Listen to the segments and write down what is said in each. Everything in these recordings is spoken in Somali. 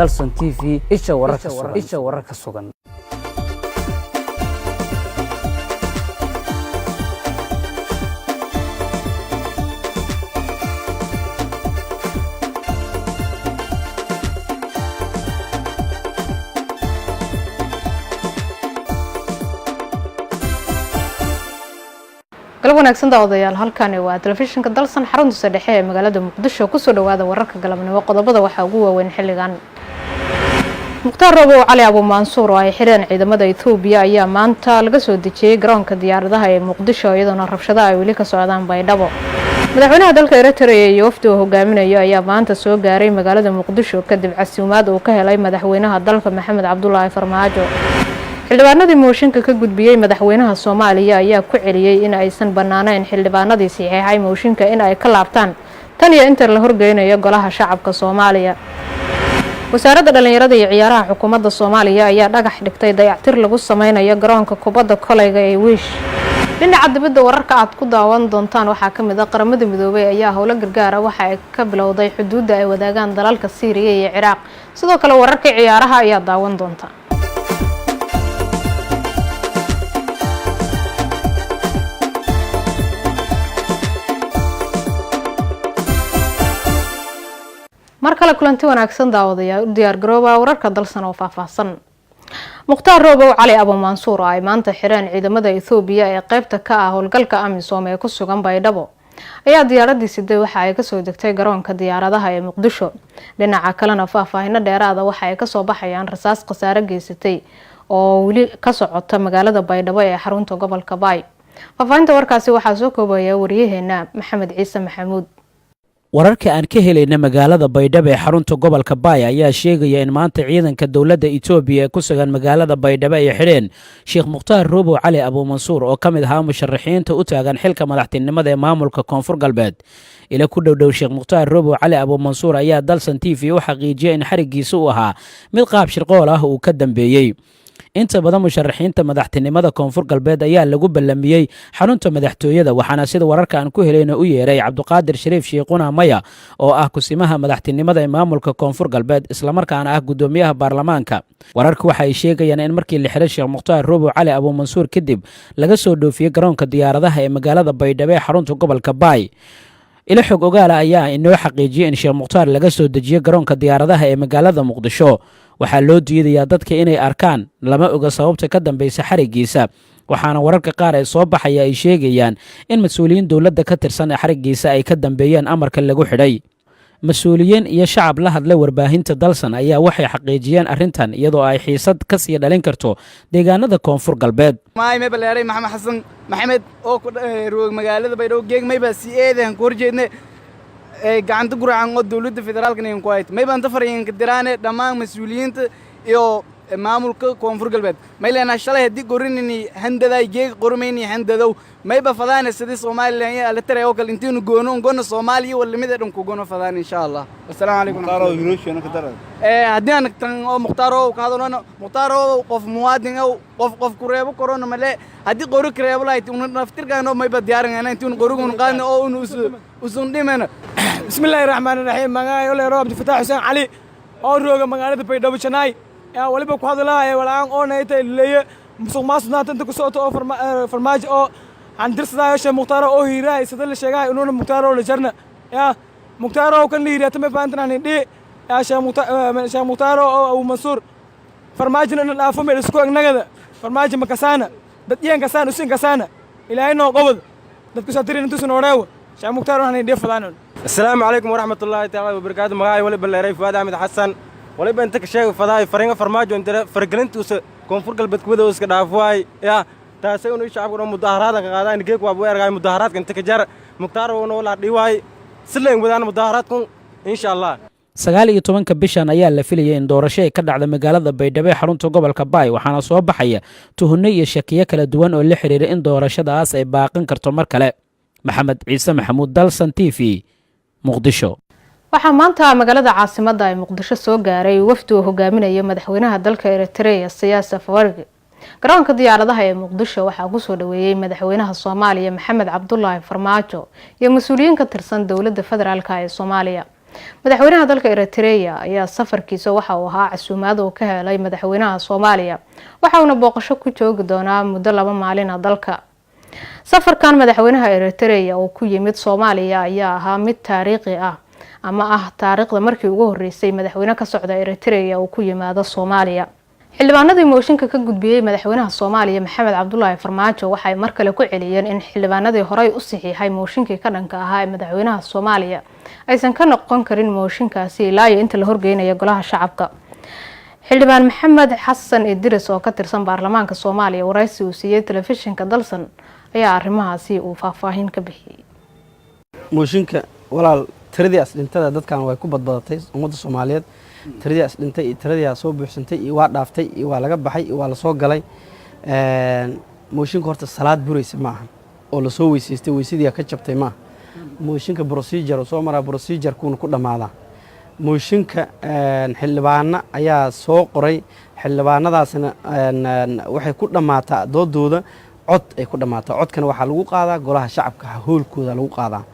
Dalsan TV, isha wararka sugan, isha wararka sugan. Galab wanaagsan daawadayaal, halkani waa telefishinka Dalsan, xaruntiisa dhexe ee magaalada Muqdisho. Kusoo dhawaada wararka galabnimo. Qodobada waxaa ugu waaweyn xilligan: Mukhtaar Roobow Cali Abu Mansuur oo ay xireen ciidamada Ethoobiya ayaa maanta laga soo dejiyey garoonka diyaaradaha ee Muqdisho, iyadoona rabshadaha ay weli ka socdaan Baydhabo. Madaxweynaha dalka Eritrea iyo wafdi uu hogaaminayo ayaa maanta soo gaaray magaalada Muqdisho kadib casuumaad uu ka helay madaxweynaha dalka Maxamed Cabdulaahi Farmaajo. Xildhibaanadii mooshinka ka gudbiyey madaxweynaha Soomaaliya ayaa ku celiyey in aysan banaaneyn xildhibaanadii saxiixay mooshinka in ay ka laabtaan tan iyo inta la horgeynayo Golaha Shacabka Soomaaliya. Wasaaradda Dhallinyarada iyo Ciyaaraha xukuumadda Soomaaliya ayaa dhagax dhigtay dayactir lagu sameynayo garoonka kubadda koleyga ee Wiish. Dhinaca dibadda, wararka aad ku daawan doontaan waxaa ka mid ah: Qaramada Midoobay ayaa howlo gargaara waxa ay ka bilowday xuduudda ay wadaagaan dalalka Siiriya iyo Ciraaq. Sidoo kale wararka ciyaaraha ayaa daawan doontaan. Mar kale kulanti wanaagsan daawadayaal, u diyaar garooba wararka Dalsan oo faahfaahsan. Mukhtaar Roobow Cali Abu Mansuur oo ay maanta xireen ciidamada Ethoobiya ee qeybta ka ah howlgalka AMISOM ee ku sugan Baydhabo ayaa diyaaradii siday waxa ay kasoo degtay garoonka diyaaradaha ee Muqdisho. Dhinaca kalena, faahfaahino dheeraada waxa ay kasoo baxayaan rasaas khasaare geysatay oo weli ka socota magaalada Baydhabo ee xarunta gobolka Baay. Faahfaahinta warkaasi waxaa soo koobaya wariyaheena Maxamed Ciise Maxamuud. Wararka aan ka helayna magaalada Baydhabo ee xarunta gobolka Baay ayaa sheegaya in maanta ciidanka dowladda Etoobiya ee ku sugan magaalada Baydhabo ay xidheen Sheekh Mukhtaar Roobow Cali Abuumansuur oo ka mid ahaa musharaxiinta u taagan xilka madaxtinimada ee maamulka Koonfur Galbeed. Ila ku dhowdhow Sheekh Mukhtaar Roobow Cali Abuumansuur ayaa Dalsan TV u xaqiijiyay in xariggiisa uu ahaa mid qaab shirqool ah uu ka dambeeyey. Inta badan musharaxiinta madaxtinimada Koonfur Galbeed ayaa lagu ballamiyey xarunta madaxtooyada, waxaana sida wararka aan ku helayna u yeeray Cabduqaadir Shariif Shiiquna Maya oo ah kusimaha madaxtinimada ee maamulka Koonfur Galbeed, islamarkaana ah guddoomiyaha baarlamaanka. Wararku waxa ay sheegayaan in markii la xiray Sheekh Mukhtaar Roobow Cali Abuumansuur kadib laga soo dhoofiyey garoonka diyaaradaha ee magaalada Baydhabo ee xarunta gobolka Baay. Ilo xog ogaala ayaa inoo xaqiijiyey in Sheekh Mukhtaar laga soo dejiyey garoonka diyaaradaha ee magaalada Muqdisho. Waxaa loo diidayaa dadka inay arkaan. Lama oga sababta ka dambaysa xariggiisa, waxaana wararka qaar ee soo baxaya ay sheegayaan in mas-uuliyiin dowladda ka tirsan ee xariggiisa ay ka dambeeyeen amarka lagu xidhay. Mas-uuliyiin iyo shacab la hadlay warbaahinta Dalsan ayaa waxay xaqiijiyeen arrintan, iyadoo ay xiisad ka sii dhalin karto deegaanada Koonfur Galbeed. Mayba leeray Maxamed Xasan Maxamed oo ku roog magaalada Baydhabo. Geeg mayba si eedan ku horjeedne gacanta guracan oo dowladda federaalka ku hayt. Mayba inta faryanka diraane dhammaan mas-uuliyiinta iyo maamulka Koonfur Galbeed. May leenahay, shalay haddii gorinini handaday, geeg qormayni handadow. Mayba fadaane sidii Somaliland iyo Alitare oo kale intiinu goono gono Soomaaliya walimada dhan ku gono fadaan, insha Allah. Assalaamu calaykum. Haddii aan tan oo Mukhtaar oo ka hadalno, Mukhtaar oo qof muwaadin oo qof ku reebo korona male. Haddii qori ka reebo lahayd, unu naftirkaano mayba diyaarinayna intiinu qorigun qaadna oo unu usun dhimana. Bismillaahi raxmaani raxiim. Magacay oleero Cabdifataax Xuseen Cali oo rooga magaalada Baydhabo Janaay yaa waliba ku hadlaaya walaan oo nayta leeye musuq maasuqnaanta inta ku socoto oo Farmaajo oo handirsadaayo Sheekh Mukhtaar oo hiirahay sida la sheegahay inuuna Mukhtaar oo la jarna yaa Mukhtaar oo kan la hiiriya tama faantan dhii yaa Sheekh Mukhtaar, Sheekh Mukhtaar oo Abu Mansuur. Farmaajona ina dhaafo meel isku agnagada. Farmaajo ma kasaana, dad iyan kasaan usin kasaana. Ilaahay noo qobod dadku saatirin intuusan oreewo Sheekh Mukhtaar oo hanin dhii fadaanon. Asalaamu calaykum waraxmat ullaahi tacaala wabarakaatu. Magacay waliba leeray Fuaad Axmed Xasan. Waliba inta ka sheega fadaay faringa Farmaajo inta faragelintuusa Koonfur Galbeed kuwada iska dhaafo waay yaa taasay unu shacabka dhan mudaharaada ka qaadaan. Geeg waa buu ergaay mudaharaadka inta ka jar Mukhtaar uuna wala dhiwaay si leen wadaan mudaharaadku, insha Allah. 19-ka bishan ayaa la filayay in doorasho ay ka dhacda magaalada Baydhabo ee xarunta gobolka Baay, waxaana soo baxaya tuhunno iyo shakiyo kala duwan oo la xiriira in doorashadaas ay baaqan karto mar kale. Maxamed Ciise Maxamuud, Dalsan TV, Muqdisho. Waxaa maanta magaalada caasimada ee Muqdisho soo gaaray wafdi uu hogaaminayo madaxweynaha dalka Eritrea, Siyaas Afawargi. Garoonka diyaaradaha ee Muqdisho waxaa kusoo dhaweeyey madaxweynaha Soomaaliya Maxamed Cabdulaahi Farmaajo iyo mas-uuliyiin ka tirsan dowladda federaalka ee Soomaaliya. Madaxweynaha dalka Eritrea ayaa safarkiisa waxa uu ahaa casuumaad uu ka helay madaxweynaha Soomaaliya, waxa uuna booqasho ku joogi doonaa muddo 2 maalin ah dalka. Safarkan madaxweynaha Eritrea oo ku yimid Soomaaliya ayaa ahaa mid taariikhi ah ama ah taariikhda markii ugu horeysay madaxweyne ka socda Eritrea uu ku yimaado Soomaaliya. Xildhibaanadii mooshinka ka gudbiyey madaxweynaha Soomaaliya Maxamed Cabdulaahi Farmaajo waxay mar kale ku celiyeen in xildhibaanadii horey u saxiixay mooshinkii ka dhanka ahaa ee madaxweynaha Soomaaliya aysan ka noqon karin mooshinkaasi ilaa iyo inta la horgeynayo golaha shacabka. Xildhibaan Maxamed Xasan Idris oo ka tirsan baarlamaanka Soomaaliya, waraysi uu siiyey telefishinka Dalsan ayaa arrimahaasi uu faahfaahin ka bixiyey. Mooshinka, walaal, tiradii asdhintada dadkan way ku badbadatay. Ummadda Soomaaliyeed tiradii asdhintay iyo tiradii soo buuxsantay iyo waa dhaaftay iyo waa laga baxay iyo waa lasoo galay. Mooshinka horta salaad buraysa ma ahan oo lasoo weysaystay, weysadii ka jabtay maaha. Mooshinka procedure oo soo maraa, procedure-kuuna ku dhammaadaa. Mooshinka xildhibaano ayaa soo qoray, xildhibaanadaasna waxay ku dhammaataa doodooda cod ay ku dhammaataa. Codkana waxaa lagu qaadaa golaha shacabka, hoolkooda lagu qaadaa.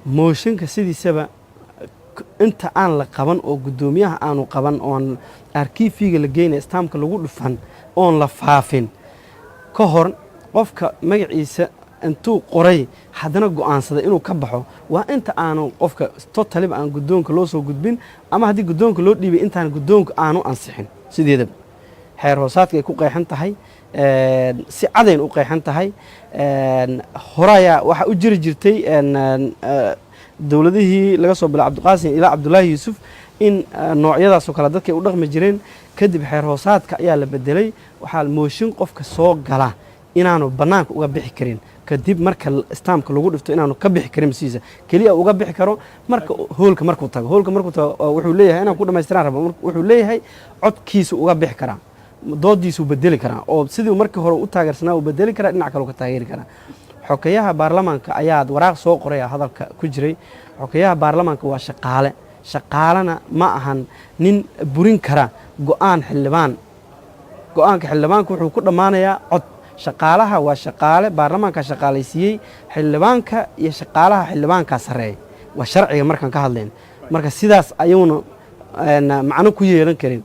Mooshinka sidiisaba inta aan la qaban oo guddoomiyaha aanu qaban oon arkiifiga la geynaya, istaamka lagu dhufan oon la faafin ka hor, qofka magaciisa intuu qoray haddana go'aansaday inuu ka baxo, waa inta aanu qofka totally ba aan guddoonka loo soo gudbin ama haddii guddoonka loo dhiibay intaan guddoonka aanu ansixin. Sideedaba xeer hoosaadka ay ku qeexan tahay, si cadayn u qeexan tahay. Horayaa waxaa u jiri jirtay dowladihii laga soo bilay Cabdiqaasim ilaa Cabdulaahi Yuusuf in noocyadaasoo kale dadkay u dhaqmi jireen. Kadib xeer hoosaadka ayaa la bedelay. Waxaa mooshin qofka soo gala inaanu bannaanka uga bixi karin kadib marka istaamka lagu dhifto, inaanu ka bixi karin masiisa keliya uga bixi karo marka hoolka markuu tago. Hoolka markuu tago wuxuu leeyahay inaan ku dhamaystiraan rabo. Wuxuu leeyahay codkiisu uga bixi karaa, doodiisuu bedeli karaa oo sidii markii hore u taageersanaa uu bedeli karaa, dhinac kale u ka taageeri karaa. Xogeyaha baarlamaanka ayaa waraaq soo qoraya hadalka ku jiray. Xogeyaha baarlamaanka waa shaqaale, shaqaalena ma ahan nin burin kara go'aan xildhibaan. Go'aanka xildhibaanka wuxuu ku dhammaanayaa cod. Shaqaalaha waa shaqaale baarlamaanka shaqaalaysiiyey. Xildhibaanka iyo shaqaalaha xildhibaankaa sarreeya, waa sharciga markaan ka hadlayn. Marka sidaas ayuuna macno ku yeelan karin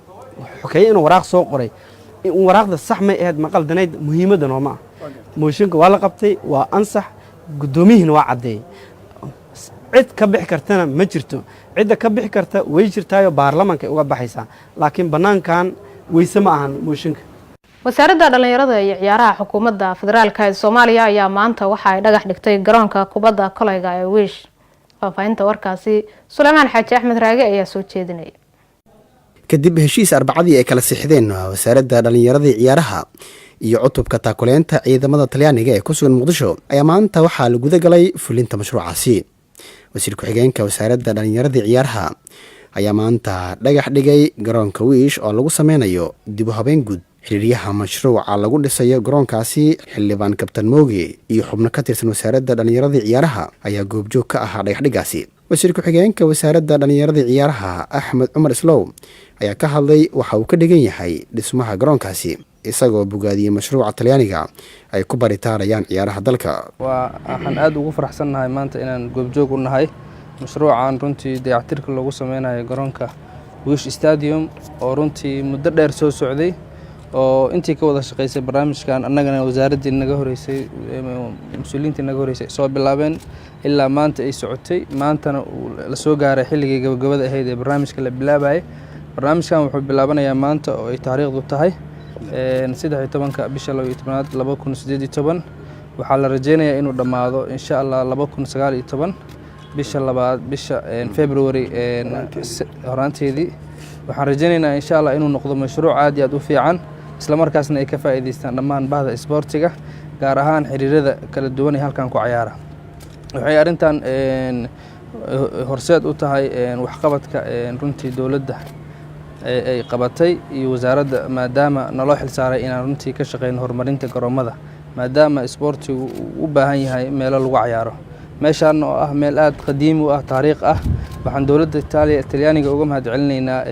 xogeeye inuu waraaq soo qoray. Waraaqda sax may ahayd, ma qaldanayd, muhiimadda nooma ah. Mooshinka waa la qabtay, waa ansax, guddoomiyihiina waa caddeeyey. Cid ka bixi kartana ma jirto. Cidda ka bixi karta way jirtaayo, baarlamaanka ay uga baxaysaa, laakiin bannaankan weyse ma ahan mooshinka. Wasaaradda Dhalinyarada iyo Ciyaaraha Xukuumadda Federaalka ee Soomaaliya ayaa maanta waxa ay dhagax dhigtay garoonka kubadda kolayga ee Wiish. Faahfaahinta warkaasi Suleymaan Xaaji Axmed Raage ayaa soo jeedinaya. Kadib heshiis Arbacadii ay kala sixdeen wasaaradda dhallinyarada ciyaaraha iyo cutubka taakuleynta ciidamada Talyaaniga ee ku sugan Muqdisho ayaa maanta waxaa la guda galay fulinta mashruucaasi. Wasiir ku-xigeenka wasaaradda dhallinyarada ciyaaraha ayaa maanta dhagax dhigay garoonka Wiish oo lagu sameynayo dib u habeyn guud. Xiriiryaha mashruuca lagu dhisayo garoonkaasi, Xildhibaan Kabtan Mooge, iyo xubno ka tirsan wasaaradda dhallinyarada ciyaaraha ayaa goobjoog ka ahaa dhagaxdhigaasi. Wasiir ku-xigeenka wasaaradda dhallinyarada ciyaaraha, Axmed Cumar Islow, ayaa ka hadlay waxa uu ka dhigan yahay dhismaha garoonkaasi, isagoo bogaadiyey mashruuca Talyaaniga ay ku baritaarayaan ciyaaraha dalka. Waxaan aada ugu faraxsannahay maanta inaan goobjoog u nahay mashruucan runtii dayactirka loogu sameynayo garoonka Wish Stadium, oo runtii muddo dheer soo socday, oo intii ka wada shaqeysay barnaamijkan annagana wasaaraddii naga horeysay, mas-uuliyiintii naga horeysay soo bilaabeen ilaa maanta ay socotay. Maantana uu la soo gaaray xilligii gabagabada ahayd ee barnaamijka la bilaabayay. Barnaamijkan wuxuu bilaabanayaa maanta oo ay taariikhdu tahay 13-ka bisha 12aad 2018. Waxaa la rajeynayaa inuu dhammaado, insha Allah, 2019 bisha labaad, bisha February horaanteedii. Waxaan rajeynaynaa, insha Allah, inuu noqdo mashruuc aad iyo aad u fiican, isla markaasna ay ka faa'iideystaan dhammaan bahda isboortiga, gaar ahaan xiriirada kala duwan ee halkan ku cayaara. Waxay arrintan horseed u tahay waxqabadka runtii dowladda ay qabatay iyo wasaaradda, maadaama naloo xilsaaray inaan runtii ka shaqeyno horumarinta garoomada, maadaama isboortigu uu u baahan yahay meelo lagu cayaaro. Meeshaan oo ah meel aada qadiimi u ah, taariikh ah, waxaan dowladda Itaaliya, Talyaaniga, uga mahad celinaynaa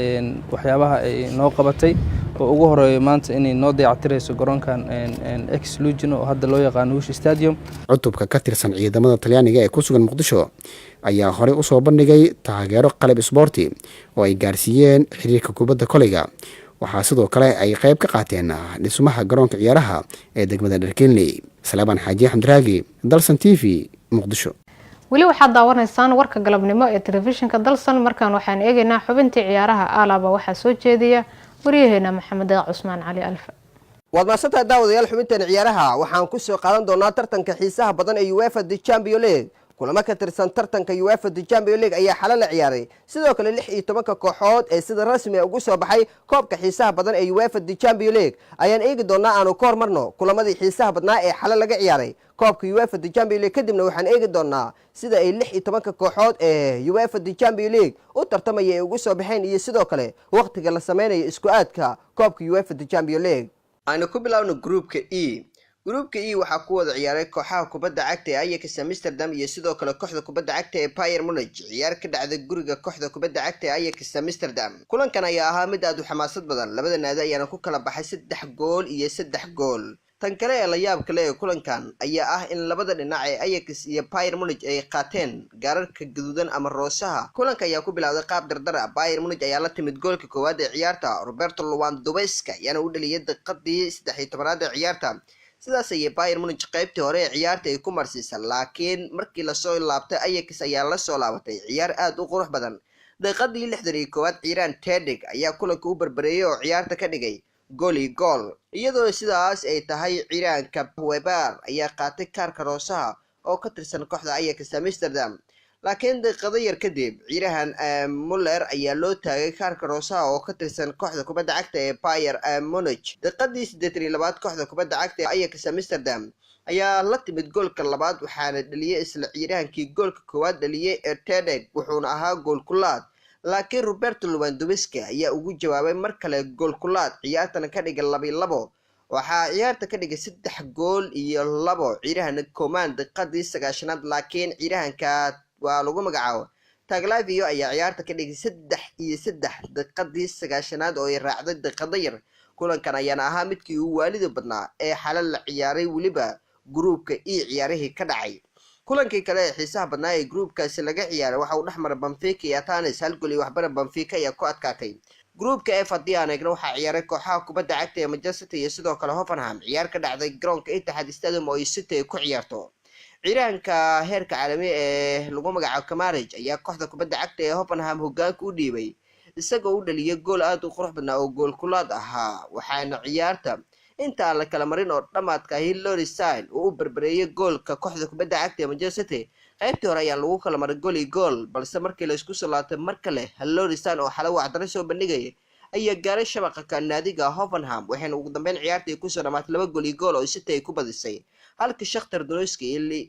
waxyaabaha ay noo qabatay. Oo ugu horeeyo maanta inay noo dayactirayso garoonkan ex Lugino oo hadda loo yaqaano Wish Stadium. Cutubka ka tirsan ciidamada Talyaaniga ee ku sugan Muqdisho ayaa horey usoo bandhigay taageero qalab isboorti oo ay gaarsiiyeen xiriirka kubadda koleyga. Waxaa sidoo kale ay qayb ka qaateen dhismaha garoonka ciyaaraha ee degmada Dharkenley. Salaaban Xaaji Xamdiraagi, Dalsan TV, Muqdisho. Weli waxaad daawanaysaan warka galabnimo ee telefishinka Dalsan. Markaan waxaan eegaynaa xubintii ciyaaraha. Aalaaba waxaa soo jeediya waryaheena Maxamed Cusmaan Cali Alfa. Waad mahadsantahay. Daawadayaal, xubintan ciyaaraha waxaan ku soo qaadan doonaa tartanka xiisaha badan ee UEFA the Champion League. Kulamo ka tirsan tartanka UEFA the Champion League ayaa xalo la ciyaaray. Sidoo kale 16-ka kooxood ee sida rasmi ugu soo baxay koobka xiisaha badan ee UEFA the Champion League ayaan eegi doonaa. Aanu ka hormarno kulamadii xiisaha badnaa ee xalo laga ciyaaray koobka UEFA the Champion League, kadibna waxaan eegi doonaa sida ay 16-ka kooxood ee UEFA the Champion League u tartamaya ay ugu soo baxeen, iyo sidoo kale waqtiga la sameynayo isku aadka koobka UEFA the Champion League. Aynu ku bilaawno groupka E. Groupka E waxaa ku wada ciyaaray kooxaha kubadda cagta ee Ajax Amsterdam iyo sidoo kale kooxda kubadda cagta ee Bayern Munich. Ciyaar ka dhacday guriga kooxda kubadda cagta ee Ajax Amsterdam, kulankan ayaa ahaa mid aad u xamaasad badan. Labada naadi ayaana ku kala baxay 3 gool iyo 3 gool. Tan kale ee la yaab kale ee kulankan ayaa ah in labada dhinac ee Ajax iyo Bayern Munich ay qaateen gaararka gaduudan ama roosaha. Kulanka ayaa ku bilowday qaab dardar ah. Bayern Munich ayaa la timid goolka koowaad ee ciyaarta. Roberto Lewandowski ayaana u dhaliyay daqiiqadii 13-aad ee ciyaarta. Sidaas ayay Bayern Munich qaybtii hore ee ciyaarta ay ku marsiisa, laakiin markii lasoo laabtay Ajax ayaa lasoo laabatay ciyaar aada u qurux badan. Daqiiqadii 61-aad ciiraan Tedic ayaa kulanka u barbareeyay oo ciyaarta ka dhigay gool iyo gool. Iyadoo sidaas ay tahay, ciiraanka Weber ayaa qaatay kaarka roosaha oo ka tirsan kooxda Ajax Amsterdam, laakiin daqiiqado yar kadib ciirahan Muller ayaa loo taagay kaarka roosaha oo ka tirsan kooxda kubadda cagta ee Bayern Munich. Daqiiqadii 82-aad kooxda kubadda cagta ee Ajax Amsterdam ayaa la timid goolka labaad, waxaana dhaliyay isla ciirahankii goolka koowaad dhaliyay ee Tedeg, wuxuuna ahaa gool kulaad, laakiin Roberto Lewandowski ayaa ugu jawaabay mar kale gool kulaad, ciyaartana ka dhigay 2-2. Waxaa ciyaarta ka dhigay 3 gool iyo 2 ciirahan Coman daqiiqadii 90-aad, laakiin ciirahanka waa lagu magacaabo Tagliafico ayaa ciyaarta ka dhigay 3-3 daqiiqadii 90-aad oo ay raacday daqiiqado yar. Kulankan ayaana ahaa midkii ugu waalida badnaa ee xalal la ciyaaray, weliba gruupka E ciyaarihii ka dhacay. Kulankii kale ee xiisaha badnaa ee gruupkaasi laga ciyaaray waxa uu dhexmaray Benfica iyo Atanis. 1 gool iyo waxbana Benfica ayaa ku adkaatay. Gruupka F haddii aan eegno, waxaa ciyaaray kooxaha kubadda cagta ee Manchester iyo sidoo kale Hoffenheim. Ciyaar ka dhacday garoonka Etihad Stadium oo ay City ay ku ciyaarto, ciiraanka heerka caalami ee lagu magacaabo Kramaric ayaa kooxda kubadda cagta ee Hoffenheim hogaanka u dhiibay, isagoo u dhaliyay gool aada u qurux badnaa oo gool kulaad ahaa, waxaana ciyaarta inta aan la kala marin oo dhammaadka ahi Leroy Sane uu u barbareeyay goolka kooxda kubadda cagta ee Manchester City. Qaybtii hore ayaa lagu kala maray gool iyo gool, balse markii la isku soo laabtay mar kale Leroy Sane oo xalay wacdaro soo bandhigaya ayaa gaaray shabaqa ka naadiga Hoffenheim, waxayna ugu dambeyn ciyaartii kusoo dhamaatay 2 gool iyo gool oo City ay ku badisay, halka Shakhtar Donetsk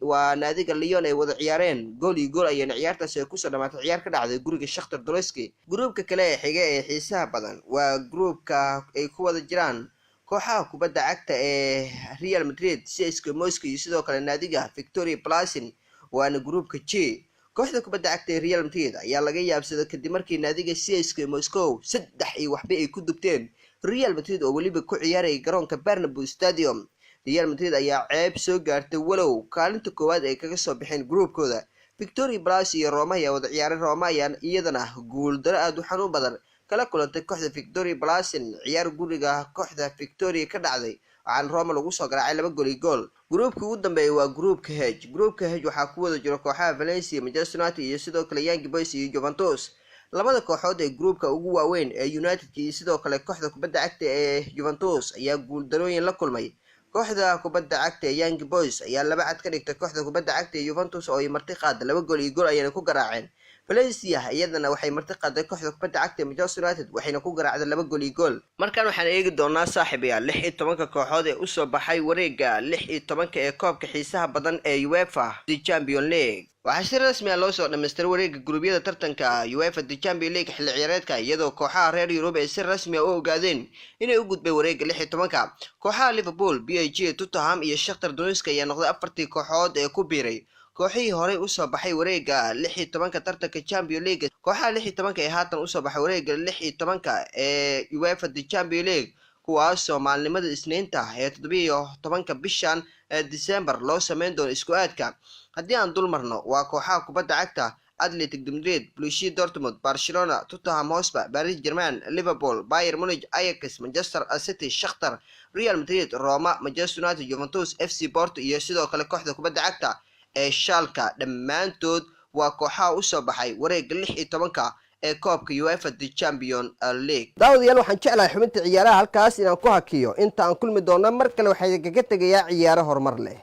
waa naadiga Lyon ay wada ciyaareen. 1-1 ayayna ciyaartaasi ay kusoo dhamaatay, ciyaar ka dhacday guriga Shakhtar Donetsk. Gruupka kale ee xiga ee xiisaha badan waa gruupka ay ku wada jiraan kooxaha kubadda cagta ee Real Madrid, CSKA Moscow iyo sidoo kale naadiga Victoria Plzen, waana gruupka G. Kooxda kubadda cagta ee Real Madrid ayaa laga yaabsaday kadib markii naadiga CSKA Moscow 3 iyo waxba ay ku dubteen Real Madrid oo weliba ku ciyaarayay garoonka Bernabeu Stadium. Real Madrid ayaa ceeb soo gaartay, walow kaalinta koowaad ay kaga soo baxeen gruupkooda. Victoria Plzen iyo Roma ayaa wada ciyaaray. Roma ayaa iyadana guuldaro aada u xanuun badan kala kulantay kooxda Victoria Plzen. Ciyaar guriga kooxda Victoria ka dhacday waxaana Roma lagu soo garaacay 2 gool iyo gool. Gruupka ugu dambeeya waa gruupka H. Gruupka H waxaa ku wada jiro kooxaha Valencia, Manchester United iyo sidoo kale Young Boys iyo Juventus. Labada kooxood ee gruupka ugu waaweyn ee United iyo sidoo kale kooxda kubadda cagta ee Juventus ayaa guuldarooyin la kulmay. Kooxda kubadda cagta ee Young Boys ayaa laba cad ka dhigtay kooxda kubadda cagta ee Juventus oo ay marti qaada, 2 gool iyo gool ayayna ku garaaceen. Valencia iyadana waxay marti qaaday kooxda kubadda cagta ee Manchester United, waxayna ku garaacday 2 gool iyo gool. Markan waxaan eegi doonaa, saaxiibayaal, 16-ka kooxood ee usoo baxay wareega 16-ka ee koobka xiisaha badan ee UEFA the Champion League. Waxaa si rasmi ah loo soo dhammaystiray wareega guruubyada tartanka UEFA the Champion League xilli ciyaareedka, iyadoo kooxaha reer Yurub ay si rasmi ah u ogaadeen inay u gudbeen wareega 16-ka. Kooxaha Liverpool, PSG, Tottenham iyo Shakhtar Donetsk ayaa noqday afartii kooxood ee ku biiray kooxihii horey usoo baxay wareega 16-ka tartanka Champion League. Kooxaha 16-ka ee haatan usoo baxay wareega 16-ka ee UEFA the Champion League. kuwaasoo maalinimada Isniinta ee 17-ka bishan December loo sameyn doono isku aadka. Haddii aan dul marno, waa kooxaha kubadda cagta Athletic de Madrid, Borussia Dortmund, Barcelona, Tottenham Hotspur, Paris Germain, Liverpool, Bayern Munich, Ajax, Manchester City, Shakhtar, Real Madrid, Roma, Manchester United, Juventus, FC Porto iyo sidoo kale kooxda kubadda cagta ee Schalke. Dhammaantood waa kooxaha usoo baxay wareegga 16-ka ee koobka UEFA The Champion League. Daawadayaal, waxaan jeclahay xubinta ciyaaraha halkaas inaan ku hakiyo. Inta aan kulmi doono mar kale, waxaa idinkaga tegayaa ciyaaro horumar leh.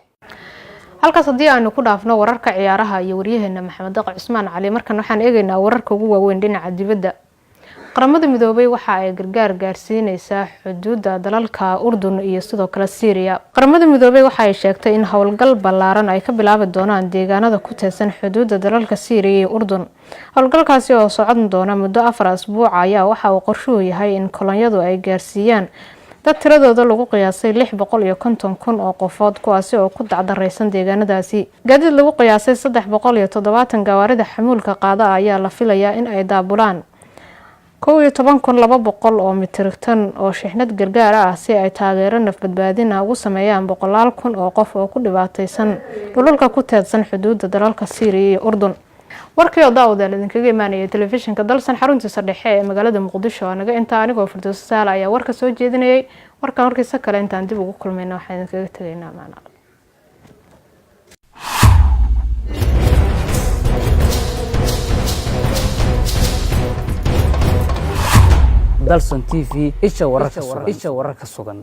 Halkaas haddii aynu ku dhaafno wararka ciyaaraha iyo waryaheena Maxamed Daqi Cusmaan Cali, markan waxaan eegaynaa wararka ugu waaweyn dhinaca dibadda. Qaramada Midoobay waxa ay gargaar gaarsiineysaa xuduudda dalalka Urdun iyo sidoo kale Syria. Qaramada Midoobay waxa ay sheegtay in howlgal ballaaran ay ka bilaabi doonaan deegaanada ku teedsan xuduudda dalalka Syria iyo Urdun. Howlgalkaasi oo socon doona muddo 4 asbuuc ayaa waxa uu qorshuhu yahay in kolonyadu ay gaarsiiyaan dad tiradooda lagu qiyaasay 650,000 oo qofood, kuwaasi oo ku dacdareysan deegaanadaasi. Gaadiid lagu qiyaasay 370 gawaarida xamuulka qaada ayaa la filayaa in ay daabulaan 11,200 oo metric tan oo shixnad gargaar ah, si ay taageero nafbadbaadin ah ugu sameeyaan boqolaal kun oo qof oo ku dhibaateysan dhulalka ku teedsan xuduudda dalalka Syriya iyo Urdun. Warkii oo daawadaal idinkaga imaanayay telefishinka Dalsan xaruntiisa dhexe ee magaalada Muqdisho anaga intaa. Anigoo Firdowso Saala ayaa warka soo jeedinayay. Warkan warkiisa kale intaan dib ugu kulmayna, waxaan idinkaga tegaynaa maana. Dalsan TV, isha wararka sugan, isha wararka sugan.